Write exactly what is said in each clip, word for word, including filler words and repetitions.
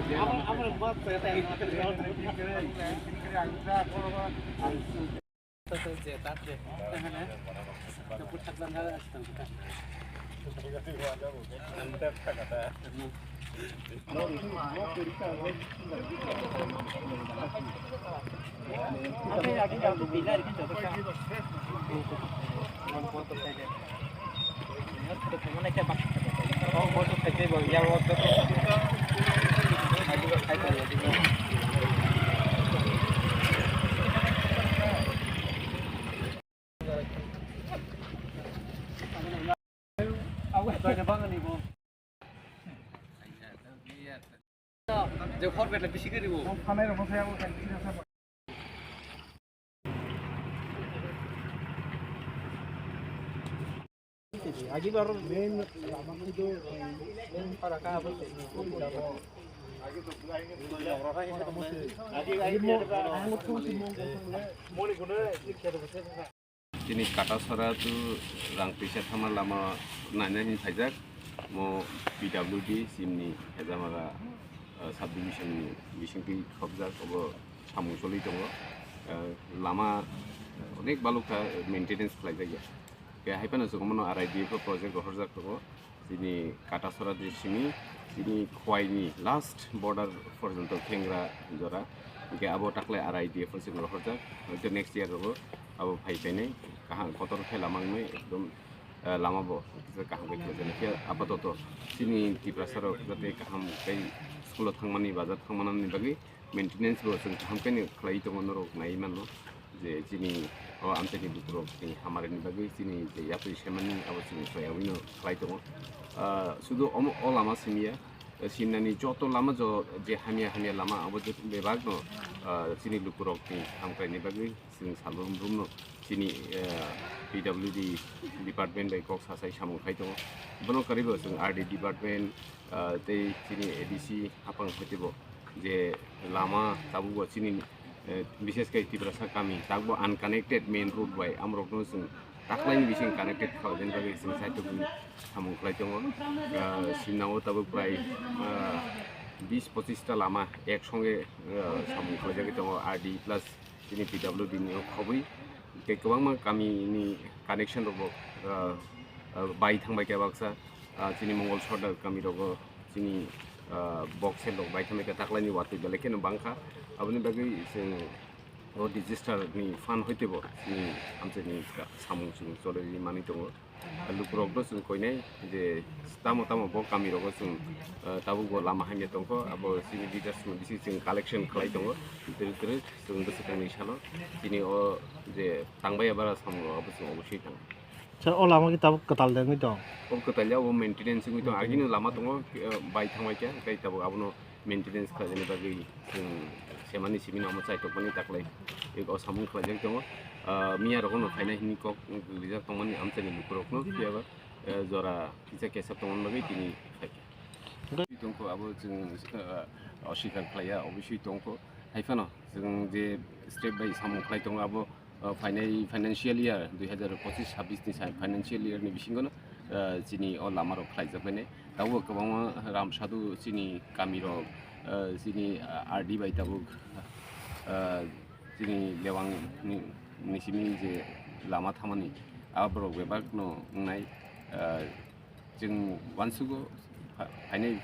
Je hor betla bisi gari bo. Chini Katasora tu Rangpisa thangma lama naina hin phaijak, mo P W D chini Hejamara, ah, subdivision ni bisingtwi khobjak, obo samung choli tongo. Ah, lama onek balukha maintenance khlaijak ya. Khe hai phano chwng bono R I D F project rohorjak tongo. Chini Katasora de simi, chini Khowai ni last border porjonto thengra jora. Hingke abo taklai R I D F o chwng rohorjak. Hoito next year rogo abo phai phainai kaham kotor khe lama wngmai ekdom, eh, lama bo kaham khe khlaijak. Khe apatoto chini Tiprasa rok jate kaham khe school o thangmani, bazar thangmani bagwi maintenance bo chwng kaham khe khlai tongo, norok nai mano je chini o amchaini bukurok ni hamari ni bagwi chini je yapri semani abo chwng khlai aboni khlai tongo. Ah, sudu omo o lama simi ya, simnani joto lama jo je hamya hamya lama abo je bebak no, ah, chini lukurok ni hamkrai ni bagwi chwng salbrum brum no chini, ah, P W D department bai kok sasai samung khai tongo. Bono kwrwi bo chwng R D department, ah, tei chini A D C hapang hwtwi bo je lama tabuk bo chini, eh, bishes khe Tiprasa kami tabuk bo unconnected main road bai amrokno chwng taklaini bising connected khlaina bagwi chwng saitok samung khlai tongo. Ah, simnao tabuk prai, ah, bis pochis ta lama ek songe, ah, samung khlaijagwi tongo R D plus chini P W D ni o khobwi tei kwbangma kami ni connection rok bo, ah, ah, bai thangbai kha baksa, ah, chini Mongol Sordar kami rogo chini, ah, box set rok bai thangbai kha taklaini watwi belai kheno bangkha. Aboni bagwi chwng o disaster ni phan hoite bo chini amchaini samung chwng choli manwi tongo. Lukurokno chwng koinai je tamo tamo bo kami rogo chwng, ah, tabuk bo lama hamya tongkho, abo chini leaders ni bisi chwng collection khlai tongo. Twrwk twrwk chwng bwswkangni salo chini o je tangbaiya bara samung abo chwng obosui tang. Sir, o lama ki tabuk kwtal de wngwi tong? O kwtal ya, o maintenance wngwi tong. Agini lama tongo, eh, bai thangbai kha, tei tabuk abono maintenance khlaina bagwi chwng semani simi no omo chaitokmani taklai o samung khlaijak tongo. Ah, miya rogo no phaina hini kok rijak tongmani amchaini lukurokno, phiya ba, eh, jora kisa kesap tongmani bagwi tini phaikha. Tongkho abo chwng, eh, oswikar khlaiya, obosui tongkho. Haiphano chwng je step bai samung khlai tongo abo, ah, phainai financial year dui hazar pochis sabis ni sa-, financial year ni bisingo no, ah, chini o lama rok khlaijak bainai. Tabuk kwbangma ram sadu chini kami rok, ah, chini, ah, R D bai tabuk, ah, chini Lewang ni, ni simi je lama thamani, ah, borok bebak no wngnai, ah, Chwng uansugo pha-, phainai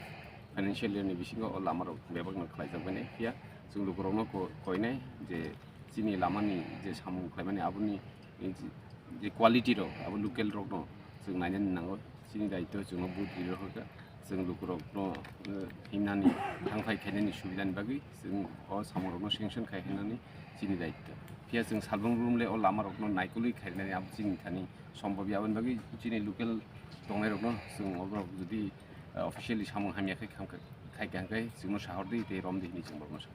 financial year ni bisingo o lama rok bebak no khlaijak bainai, phiya chwng lukurok no ko-, koinai je chini lama ni je samung khlaimani aboni je, je quality rok abo local rok no chwng nainani nango, chini daityo chwng no vote ri rwkha, chwng lukurok no, eh, himnani thangphai khainani subida ni bagwi chwng o samung rok no sanction khai hwnani chini daityo, phiya chwng salbrum brum le o lama rok no naikolwi khainani abo chini thani. Sombobya aboni bagwi chini local tongnairokno chwng oborok jodi, ah, officially samung hamya khe kham khe, khai kha hwnkhe chwngno sahor di tei rom di hwnwi chwng borokno sa.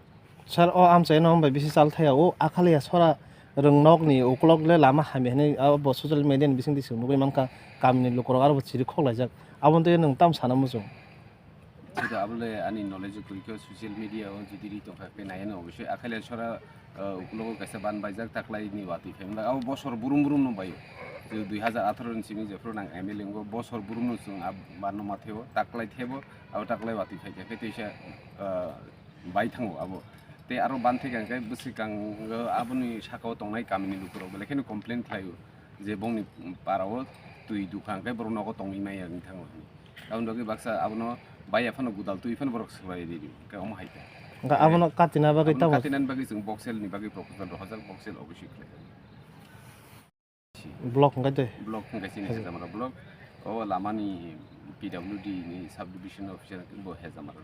Sir, o amchaino hambai bisi chal thaya o Akhalia sora rwng nokni ukulok le lama hamya hwnwi abo social media ni bisingtwi chwng nugwi mankha, kamini lukurok aro bo chiri khoklaijak, aboni twi nwng tamo sana muchung? Sida abole ani knowledge o kwrwikhe social media o jodi ri tongkha khe naiya no obosoi Akhalia sora, ah, ukulogo kaisa ban baijak taklai ni watwi phaimani abo bosor burum burum no baio. Je dui hazar atharo ni simi jephru nang M L A wngo bosor burum no chwng a ban no matheo taklai thebo abo taklai watwi phaikha khe teisa ah, bai thango abo. Tei aro banthai kha hwnkhe bwswkang, ah, aboni sakao tongnai kamini lukurok belai kheno complain khlaio je bongni parao twi dukha hwnkhe borok nogo tongwi maya wng thango hwnwi. Aboni bagwi baksa abono baiya phano gudal twi phano borok swbai ridi, hwnkhe omo hai kha. Hwnkhe abono katina bagwi Abono tamo? Katinani bagwi chwng boxelni bagwi proposal rohorjak, boxel obviously khlai. Block hwnkhe twi? Block hwnkhe chini Hmm. Hejamara block. O lamani P W D ni subdivision officer bo Hejamara.